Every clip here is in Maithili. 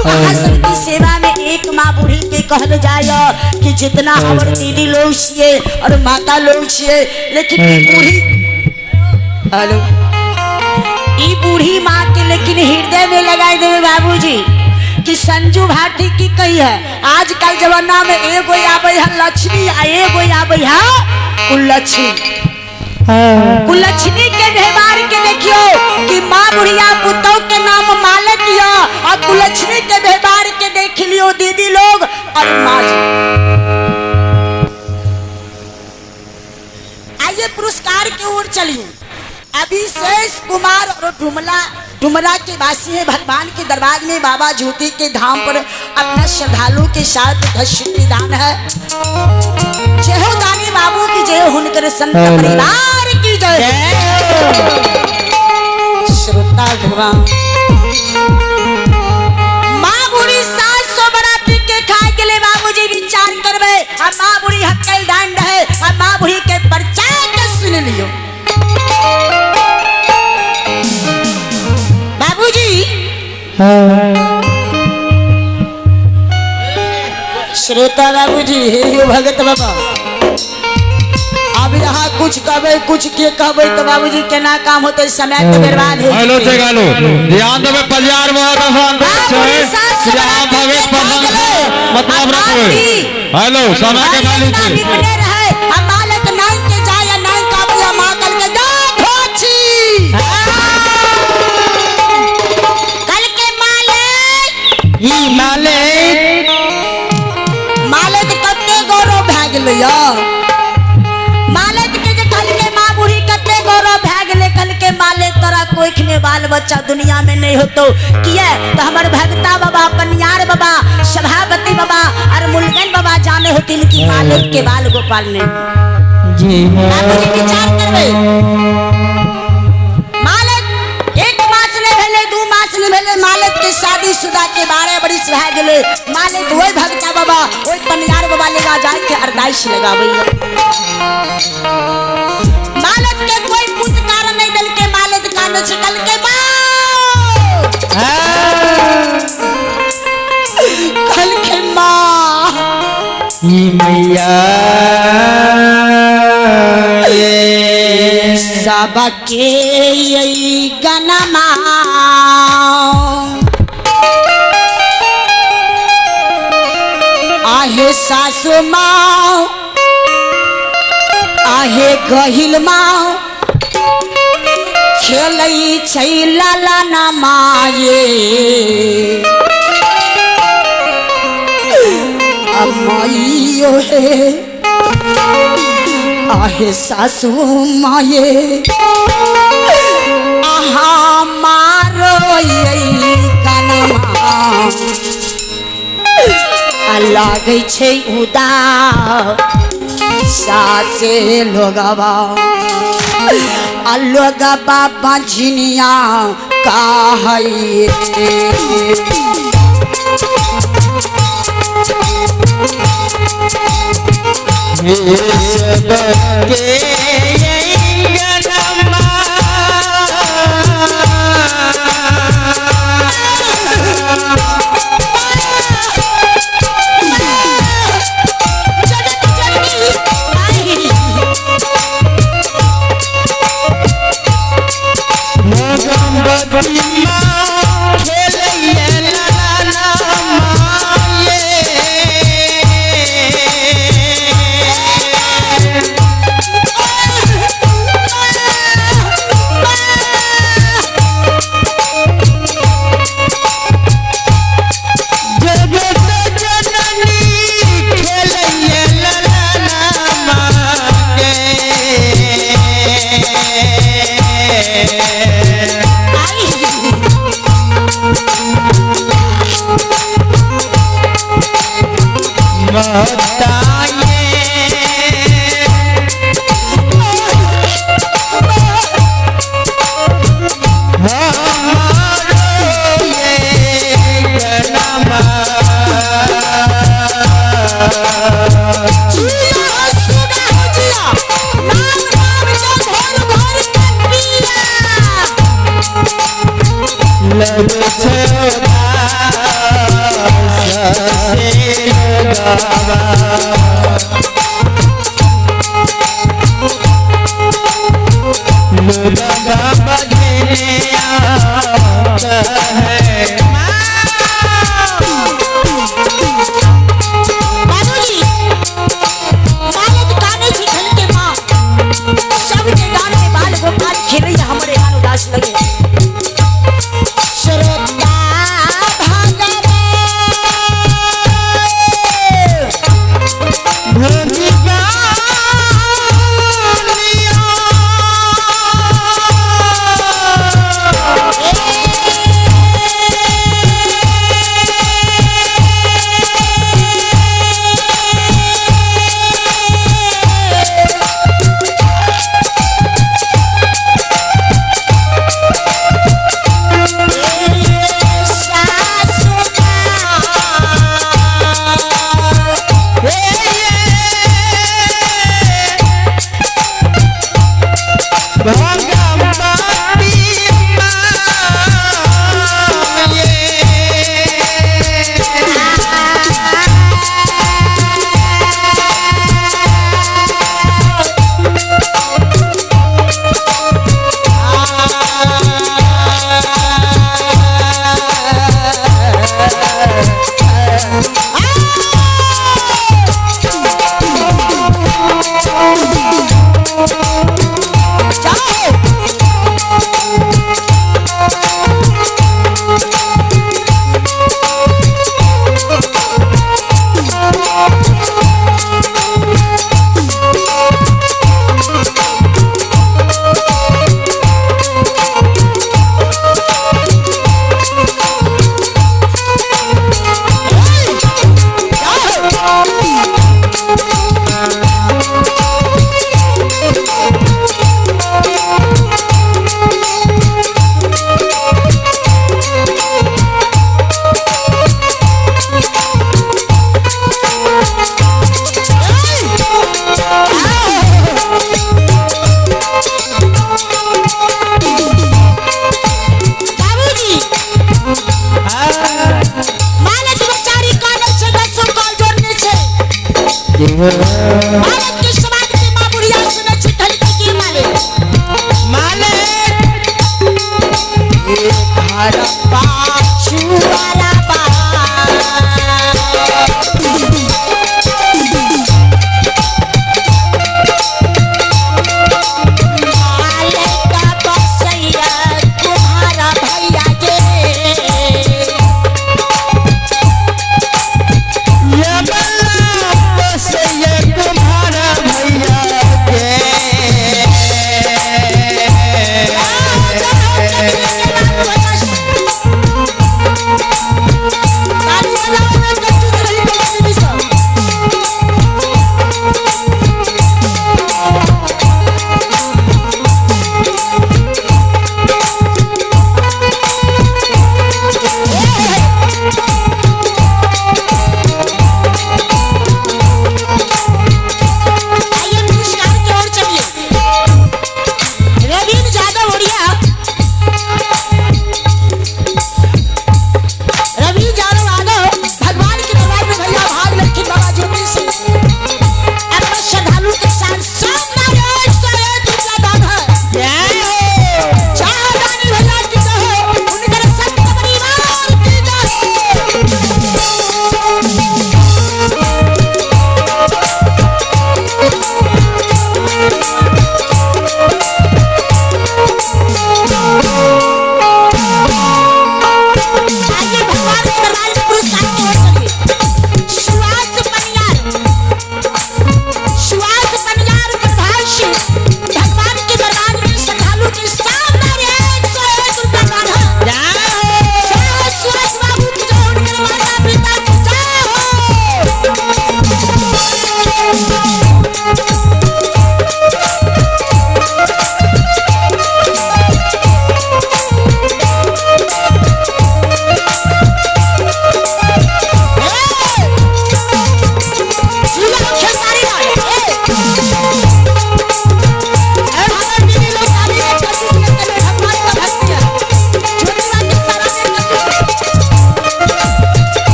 चलू अहाँ सबके सेवा में एक माँ बूढ़ी के कहल जाय कि जितना हमर दीदी लोग छिए और माता लोग छिए, लेकिन ई बूढ़ी, हेलो, ई बूढ़ी माँ के लेकिन हृदय में लगाई देवे बाबूजी कि संजू भारती की कही है, आजकल जमाना में एगो आवे है लक्ष्मी आ एगो आवे है कुलक्ष्मी। कुलक्ष्मी के व्यवहार के देखियो कि माँ बुढ़िया पुतौ के नाम मालक यो, और कुलक्ष्मी के व्यवहार के देख लियो दीदी लोग और माँ जी। आइए पुरस्कार की ओर चलिए। अभिशेष कुमार और डुमला, डुमरा के वासी है, भगवान के दरबार में बाबा ज्योति के धाम पर अपना श्रद्धालु के साथ दान है। जय हो दानी बाबू की जय हो, हुनकर संत परिवार की जय। श्रोता भगवान माँ बुढ़ी 700 बराती के खाए के लिए बाबूजी विचार करबे, आ माँ बुढ़ी हक्कल डांड है, आ माँ बुढ़ी के प्रचार के सुन लियो बाबूजी। श्रोता बाबूजी, हे यो भगत बाबा, अब यहाँ कुछ कहबे कुछ के कहबे तो बाबूजी केना काम होते, समय के बर्बाद हो। हेलो से गालो ध्यान देबे, बाजार में होता बाबूजी, छै यहाँ भगत पसंद मतलब रखबे। हेलो समय के मालिक छै। बिपने रहे आ मालिक नाई के जाय आ नाई का बुआ मां कल के जा खोची कल के मालिक ई मालिक मालिक कते गौरव भए गेलै यौ। मालिक के जे कल के माँ बूढ़ी कते गौरव भए गेलै, कल के मालिक तोरा कोख में बाल बच्चा दुनिया में नहीं होतो, किया तो हमर भगता बाबा, पनियार बाबा, सभापति बाबा और मुलगन बाबा जाने होतिन कि मालिक के बाल गोपाल नहीं। जी बाबूजी विचार करबे, मालिक एक मास नहीं भेलै, 2 मास नहीं भेलै, मालिक के शादी शुदा के 12 बरिस भए गेलै। मालिक वही भगता बाबा वही पनियार बाबा लेगा जाय के अरदास लगाबै। मालिक के कोई पुत कारण नहीं दल के मालिक काने छै कल के माँ कल के माँ ई मैया सबके यही गनमा आहे सासु माँ आहे गहिल माँ खेलै छै लाला ना माये अम्माइयो हे आहे सासु माये आहा मारो ये कनमा लागै छै उदा सासे लोगवा आ लोगवा बंझनिया कहै। सबके गनमा जगत जननी मोगमबती माँ खेलैया लाला माये। जगत जननी खेलैया लाला माये। बताइए हमारो ये गनमा जिया सुगा हो जिया नाम नाम के घर घर के पिया लग छै हसे लोगवा। लोगवा बघेलिया कहे बाबूजी मालत काने छी खेल के माँ सबके गान में बाल गोपाल खेले हमरे गान उदास लगे। श्रोता भगवान भोगी बाबूजी मालत बेचारी काने छै दसो कॉल जोड़ने छै। भारत के समाज के माँ बुढ़िया सुनै छै खाली की माले माले घर पाछुआरा बा। माले का बसैया तुम्हारा भैया गे। ये बल्ला बसैया तुम्हारा भैया के। आओ, चलो, चलो, चलो, बाबू, बस।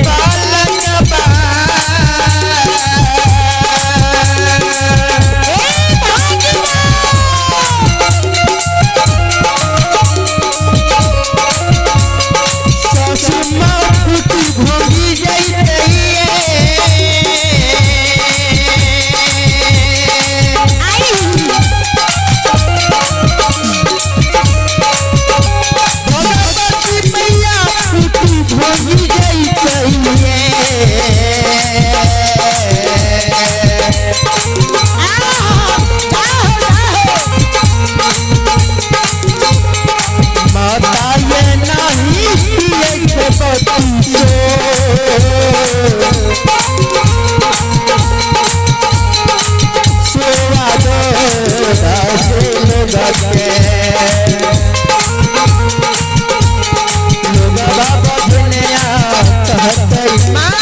बालक ससुमा फुटी भोगी जइतैये। भगवती मैया फुटी भोगी जइतैये। माता ये नहीं पिए के बतीसो। सेवा दो दास लोग के। लोग बाबा दुनिया कहतै माँ।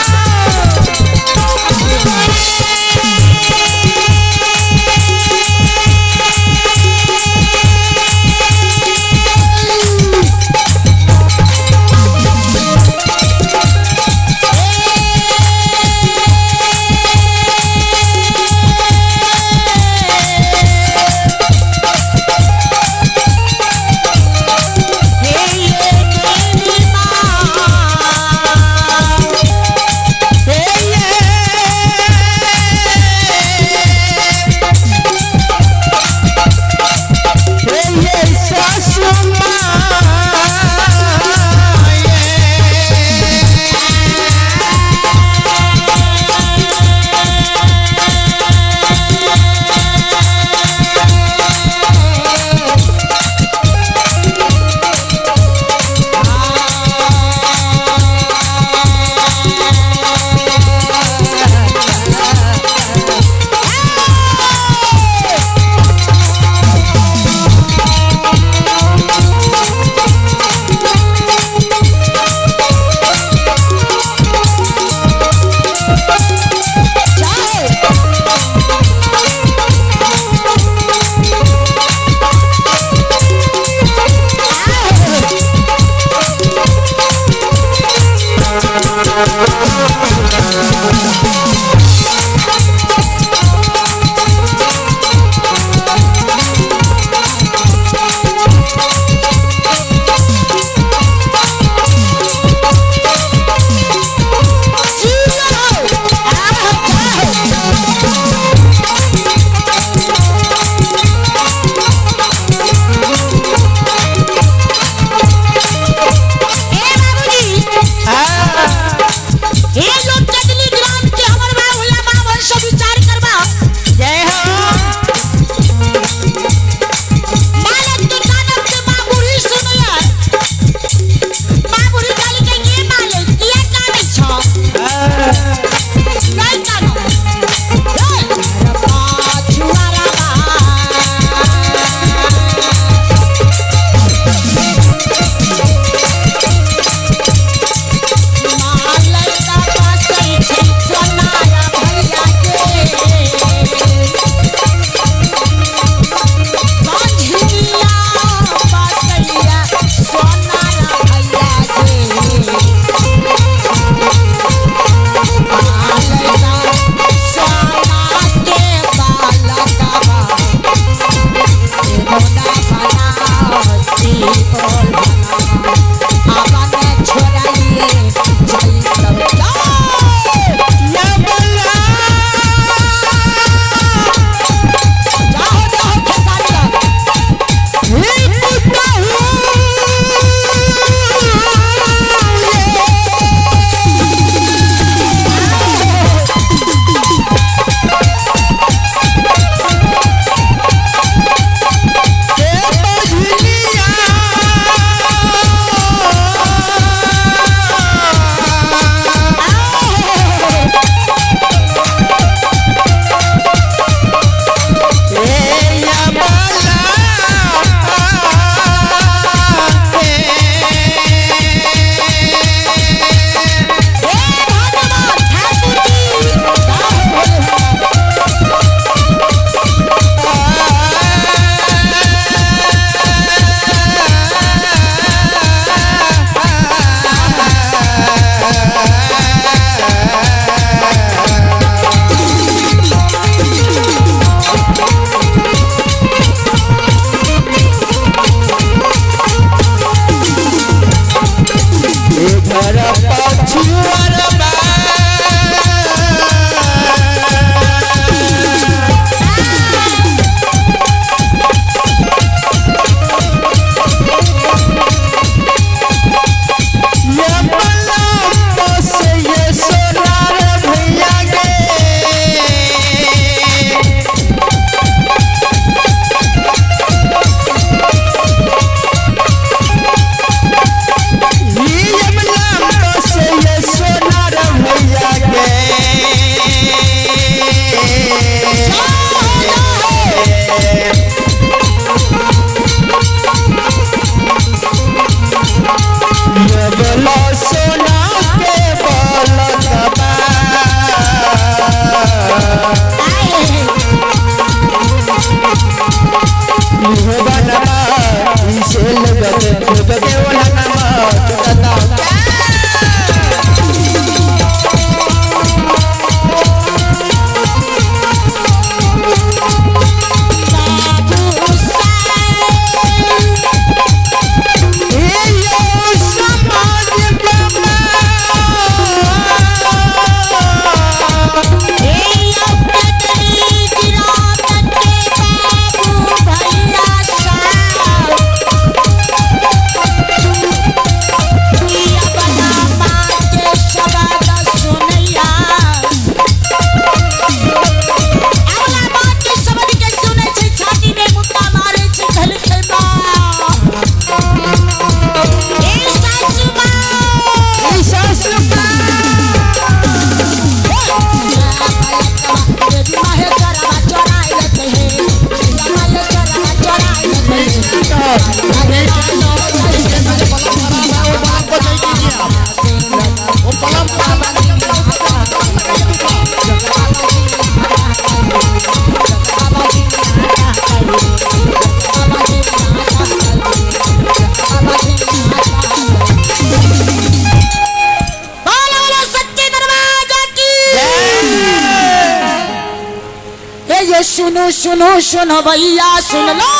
सुनो सुनो सुनो भैया सुन लो।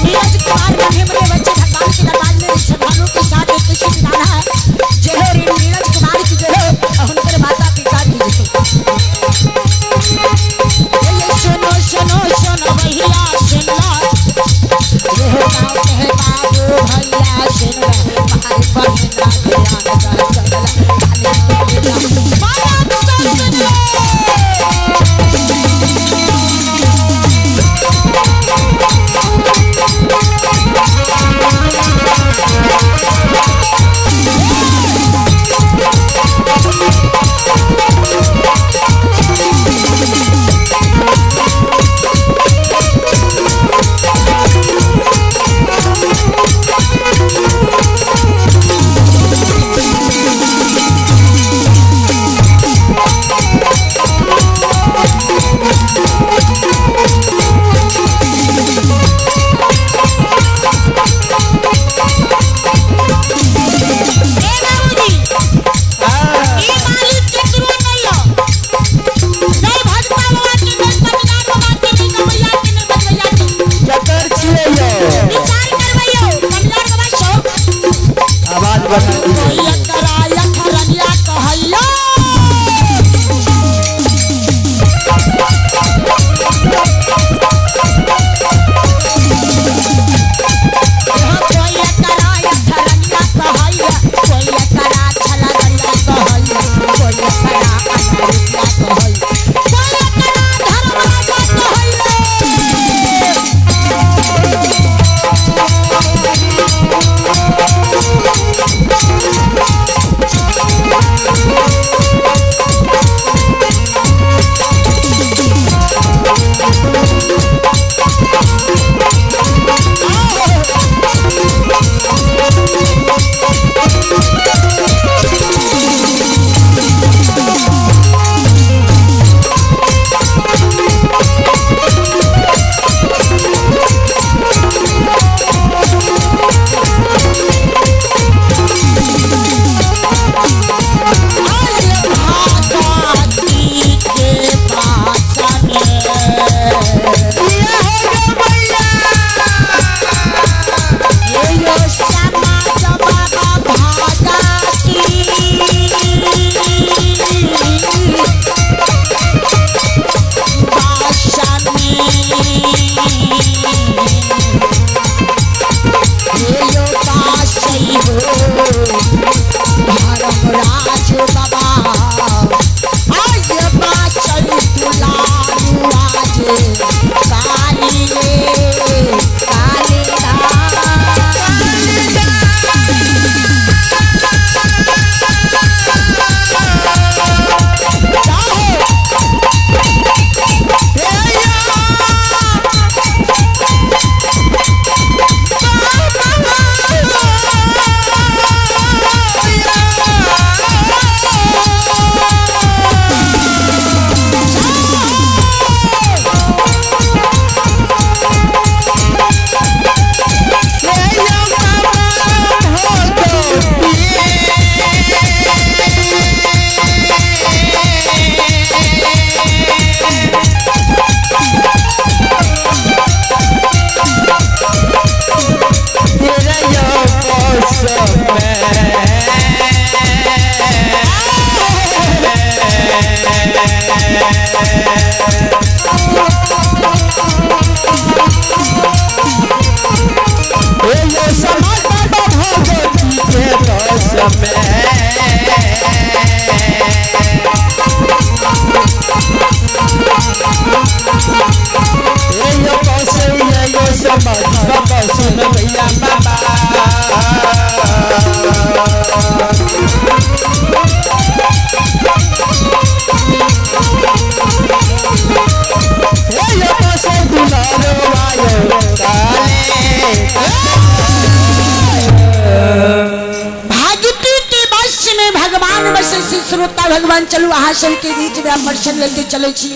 नीरज कुमार बंधे मेरे बच्चे भगवान के दरबार में श्रद्धालुओं के साथ एक किसी गाना है। जय हो रे नीरज कुमार की जय हो और उनके माता पिता की जय हो। ये सुनो सुनो सुनो भैया सुन लो, ये हो गाँव के बाबू भैया सुन लो, भाई बहना ध्यान दा सुन लो, माता पिता सुन लो। ए बाबूजी, ई मालिक केकरो नहीं हो। नहीं भजता बाबा के, नहीं पटदार बाबा के, नहीं गवैया के, नहीं बजवैया के। जकर छियै यौ। विचार करबैयो, पटदार बाबा छौ। आवाज बढ़ा दियौ। कोई अकरा अखरनिया कहैयो। यहाँ कोई अकरा अखरनिया कहैया, कोई अकरा छलगरिया कहैया, कोई अकरा अनरुपिया कहैया, कोई अकरा धर्मराजा कहैया। भागती के पास में ये हो गो भैया। यो श्यामा बाबा भागती पास में यो पास हो धर्मराज बाबा आज बाचल दुलारू आज काली भागती के वश में भगवान बसे से श्रोता भगवान चलू अहाँ सबके बीच में हम दर्शन लेके चले छी।